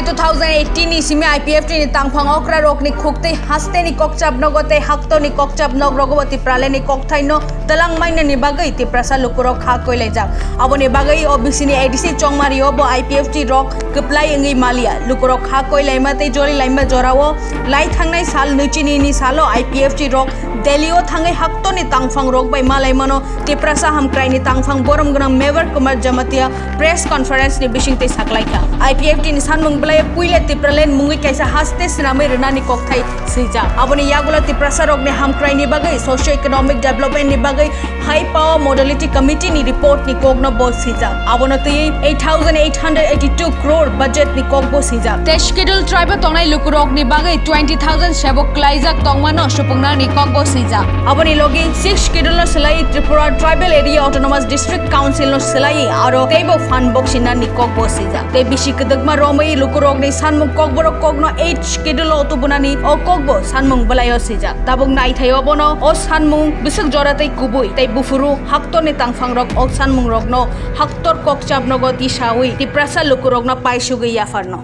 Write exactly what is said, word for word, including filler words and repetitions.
Two thousand eighteen ni simi I P F T ni tangphang okra rokni khuktwi haste ni kokchap nogo tei haktor ni kokchap nok rogo bo Tipraland ni kokthai no twlang mainani bagwi Tiprasa lukurok ha koilaijak. Aboni bagwi O B C ni A D C chongmari o bo I P F T rok kwplai wngwi maliya. Lukurok ha koilaima tei jolilaima jorao lai thangnai sal nwichini ni salo I P F T rok Delhi o thangwi haktor ni tangphang rok bai malaimano Tiprasa hamkrai ni tangphang borom gwnang Mevar Kumar Jamatia press conference ni bisingtwi saklaikha. I P F T ni sanmung belai puila Tipraland mungwi kaisa haste sinamwi rwnani kokthai swijak. Aboni yagulo Tiprasa rokni hamkrai ni bagwi, socio economic development ni bagwi high power modality committee ni report ni kokno bo swijak. Abono twiwi eight thousand eight hundred eighty-two crore budget ni kokbo swijak. Tei schedule tribe o tongnai lukurokni bagwi twenty thousand sebok klaijak tongmano supungnani kokbo swijak. Aboni logi sixth schedule no swlaiwi Tripura Tribal Area Autonomous District Council no swlaiwi aro teibo phan boksinani kokbo swijak. Tei bisi kwdwkma romwi lukurokni sanmung kokborok kokno eighth schedule o tubunani o kokbo sanmung bwlaio swijak. Tabuk naithai obono o sanmung bwswk jora tei kubui tei buphuru haktorni tangphangrok o sanmungrokno haktor kokchap nogo tisawi Tiprasa lukurokno paisugwi yapharno.